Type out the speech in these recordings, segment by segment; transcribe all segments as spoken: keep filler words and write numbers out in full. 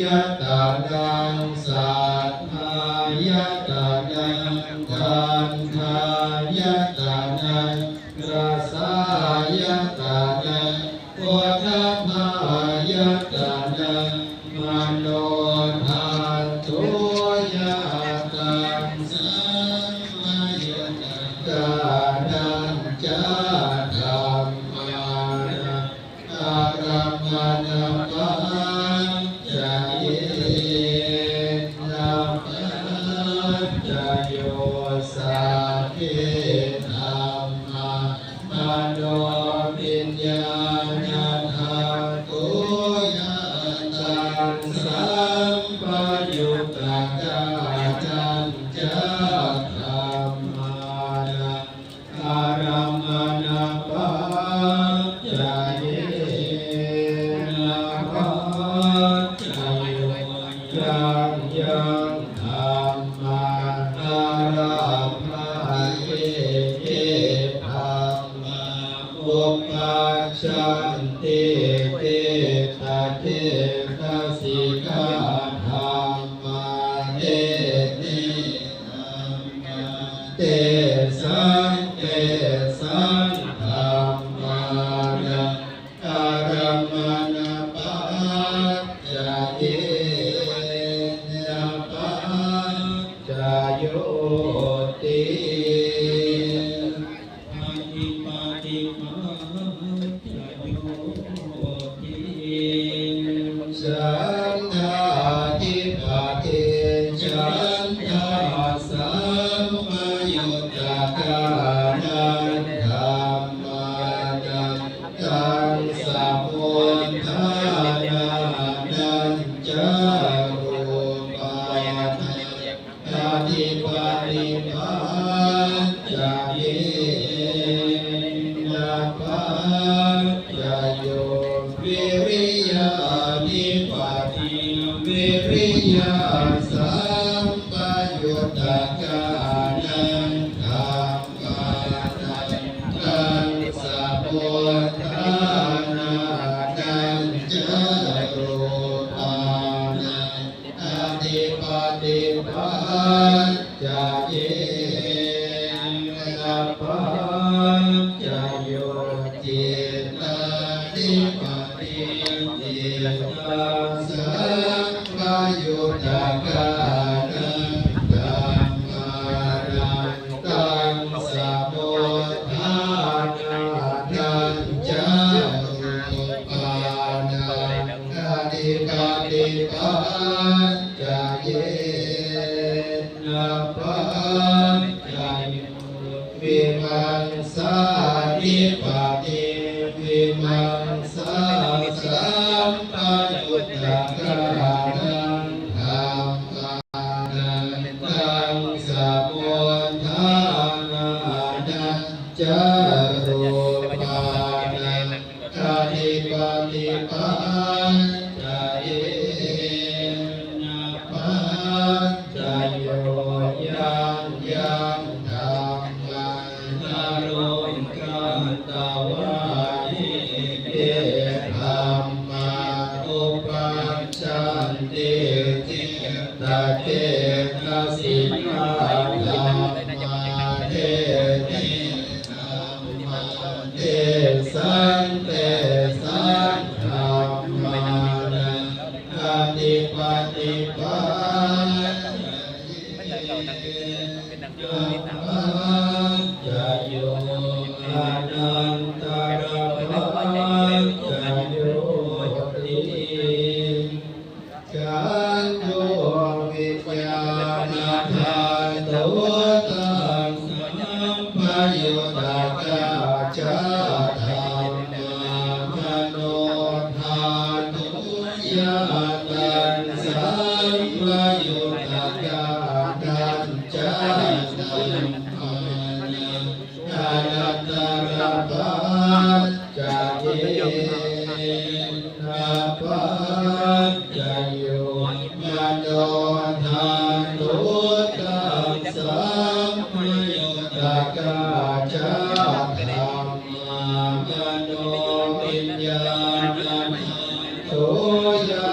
Āyatanaṃ saddāyatanaṃ gandhāyatanaṃ rasāyatanaṃ phoṭṭhabbāyatanaṃ mano dhatussaṃkhāraṃ sabbe dhammā manoviññāṇadhātuyā taṃsampayuttakānañca dhammānaṃ ārammaṇapaccayena paccayo, yaṃ yaṃ dhammā ārambhayate dhammā uppajjantite tadevasikā dhammā te te dhammā tesaṃ tesaṃ dhammānaṃ ārammaṇapaccayena paccayoti. Paṭipaṭibhāsayoti. Chandādhipati chandāsammayuttakānaṃ dhammānaṃ taṃsamudānānañca rūpānaṃ adhipati paccayena paccayo, vīriyādhipati vīriyasammayuttakānaṃ dhammānaṃ taṃsamudānānañca rūpānaṃ adhipati paccayena paccayo, cittādhipati cittasammayuttakānaṃ taṃsamudānānañca rūpānaṃ adhipati paccayena paccayo, vīmaṃsadhipati vīmaṃsāsammayuttakānaṃ dhammānaṃ taṃsamudānānañca rūpānaṃ adhipati paccayena paccayo, yaṃ yaṃ dhammaṃ na lokuttavā ye dhammā uppajjanti cittacetasika dhammā te te dhammā tesaṃ tesaṃ dhammānaṃ Paṭipatti paccayo, anantarapaccayo, anantarapaccayo, ti. Cakkhu viññāṇadhātu taṃ sampayuttakā ca dhammā, mano dhātu, ya taṃ sampayuttakā, tañca dhammānaṃ anantarapaccaye- na paccayo, mano dhātu taṃ sampayuttakā ca dhammā, manoviññāṇadhātu, ya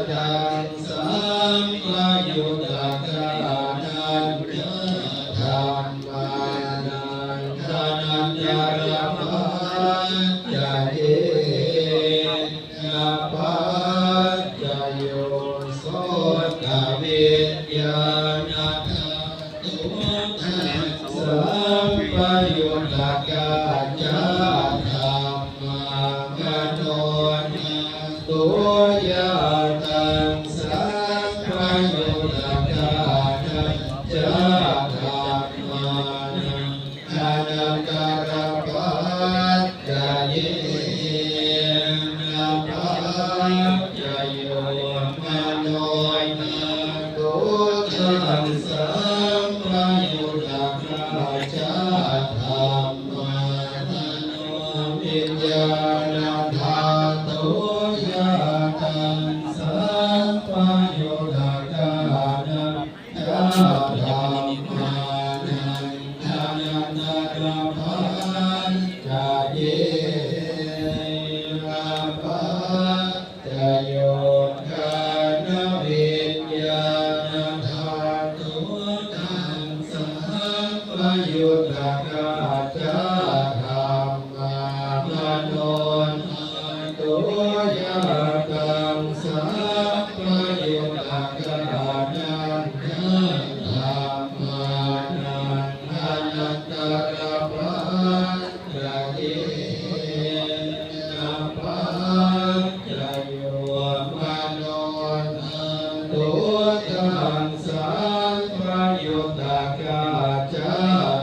taṃ sampayuttakā, tañca dhammānaṃ anantarapaccaye- na paccayo. Sotaviññāṇadhātu taṃ sampayuttakā ca dhammā, mano dhātu, ya taṃ sampayuttakā, tañca dhammānaṃ anantarapaccaye- na paccayo, mano dhātu taṃ sampayuttakā ca dhammā, manoviññāṇadhātu, ya taṃ sampayuttakā, tañca dhammānaṃ anantarapaccaye- na paccayo. Ghānaviññāṇadhātu taṃ sampayuttakā ca dhammā, mano dhātu, ya taṃ sampayuttakā, tañca dhammānaṃ anantarapaccaye- na paccayo. Mano dhātu taṃ sampayuttakā ca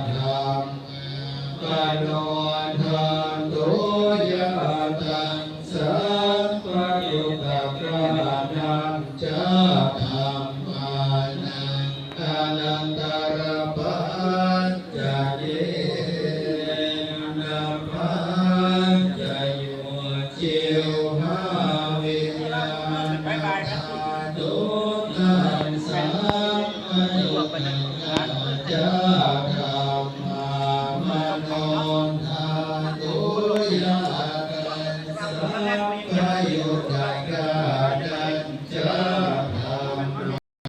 dhammā, mano dhātu, ya taṃ sampayuttakā, tañca